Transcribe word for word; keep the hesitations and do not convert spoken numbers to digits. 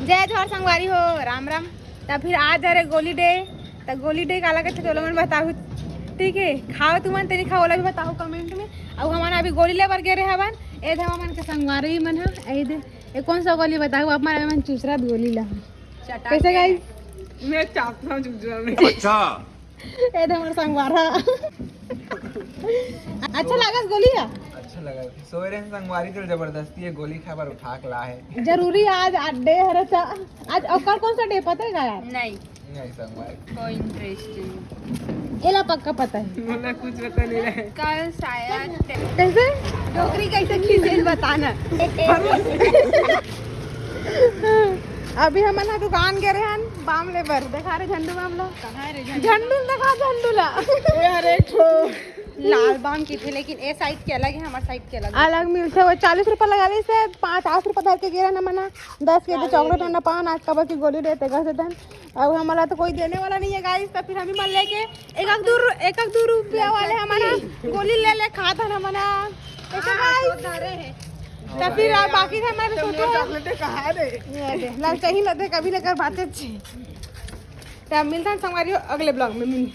जय जोहार संगवारी हो, राम राम। त फिर आज हरे गोली डे, त गोली डे काला कथे तोला मन बताहू, ठीक है? खाओ तुमन, तेनी खाओ, ओला भी बताहू कमेंट में। अउ हमन अभी गोली ले बर गे रहे हवन, ए दे हमन के संगवारी मन ह, ए दे, ए कौन सा गोली बताहू आप मन, मन चुसरा गोली ला। कैसे गाइस? मैं चापता हूँ चुसरा में। अच्छा। ए दे हमर संगवारा। अच्छा लागस गोली ह? अच्छा लगा। सोए रहे संगवारी तो जबरदस्ती ये गोली खाए बर उठा के ला है। जरूरी आज अड्डे हरे चा-, आज ओकर कौन सा डे पता है का यार? नहीं, नहीं संगवारी। कोई इंटरेस्ट नहीं। एला पक्का पता है। मतलब कुछ पता नहीं रहे। कल शायद कैसे? डोकरी कैसे खींचे बताना। अभी हमन ह दुकान गे रहे हन बाम ले बर। देखा रे झंडू बाम ला। कहाँ रे झंडू? झंडू देखा झंडू ला। ए, अरे, एक ठो। लाल बाम की थी, लेकिन ए साइड के अलग है, हमारे साइड के अलग है। अलग मिलते हुए चालीस रुपया लगा ली से, पाँच, दस रुपया धर के गिरा ना मना, दस के तो चॉकलेट ना पान, आज कबर की गोली देते घर से धन। अब हमारा तो कोई देने वाला नहीं है गाइस, तो फिर हम ही मन लेके एक एक दो रु-, एक एक दो रुपया वाले हमारा गोली ले ले खा था ना मना। कैसे हाँ, गाइस? तो धरे हैं। तो फिर आप बाकी थे हमारे तो सोचो। चॉकलेट कहाँ रे? ये दे, लाल चाहिए ना दे, कभी लेकर बातें अच्छी। तो अब मिलता है संगवारी अगले ब्लॉग में।